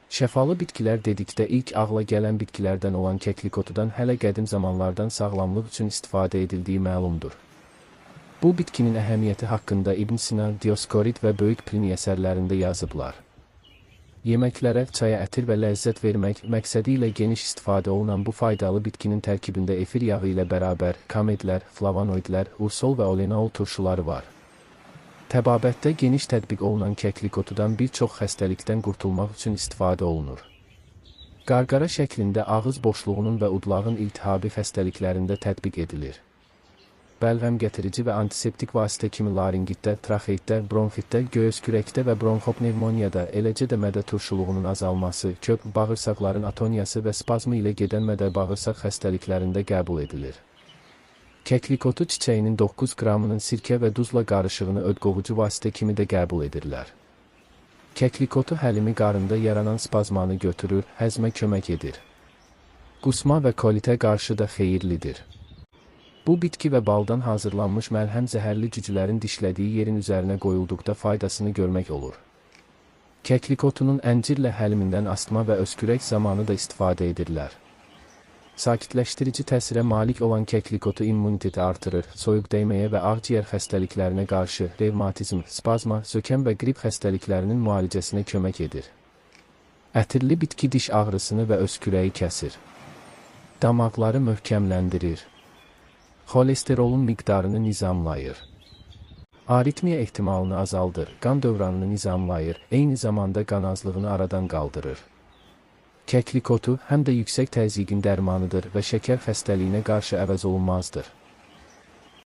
Şəfalı bitkilər dedikdə ilk ağla gələn bitkilərdən olan kəklikotudan hələ qədim zamanlardan sağlamlıq üçün istifadə edildiyi məlumdur. Bu bitkinin əhəmiyyəti haqqında İbn Sina, Dioskorid və Böyük Plini əsərlərində yazıblar. Yeməklərə, çaya ətir və ləzzət vermək məqsədi ilə geniş istifadə olunan bu faydalı bitkinin tərkibində efir yağı ilə bərabər kamedlər, flavonoidlər, ursol və oleanol turşuları var. Təbabətdə geniş tətbiq olunan kəklikotudan bir çox xəstəlikdən qurtulmaq üçün istifadə olunur. Qarqara şəklində ağız boşluğunun və udlağın iltihabi xəstəliklərində tətbiq edilir. Bəlğəm gətirici və antiseptik vasitə kimi laringitdə, traxeitdə, bronxitdə, göğüs-kürəkdə və bronxopnevmoniyada, eləcə də mədə turşuluğunun azalması, köp, bağırsaqların atoniyası və spazmı ilə gedən mədə-bağırsaq xəstəliklərində qəbul edilir. Kəklikotu çiçəyinin 9 qramının sirkə və duzla qarışığını ödqovucu vasitə kimi də qəbul edirlər. Kəklikotu həlimi qarında yaranan spazmanı götürür, həzmə kömək edir. Qusma və kolitə qarşı da xeyirlidir. Bu bitki və baldan hazırlanmış məlhəm zəhərli cücülərin dişlədiyi yerin üzərinə qoyulduqda faydasını görmək olur. Kəklikotunun əncirlə həlimindən astma və öskürək zamanı da istifadə edirlər. Sakitləşdirici təsirə malik olan kəklikotu immuniteti artırır, soyuq dəyməyə və ağciyər xəstəliklərinə qarşı, revmatizm, spazma, sökəm və qrip xəstəliklərinin müalicəsinə kömək edir. Ətirli bitki diş ağrısını və öskürəyi kəsir. Damaqları möhkəmləndirir. Xolesterolun miqdarını nizamlayır. Aritmiya ehtimalını azaldır, qan dövranını nizamlayır, eyni zamanda qan azlığını aradan qaldırır. Kəklikotu həm də yüksək təzyiqin dərmanıdır və şəkər xəstəliyinə qarşı əvəz olunmazdır.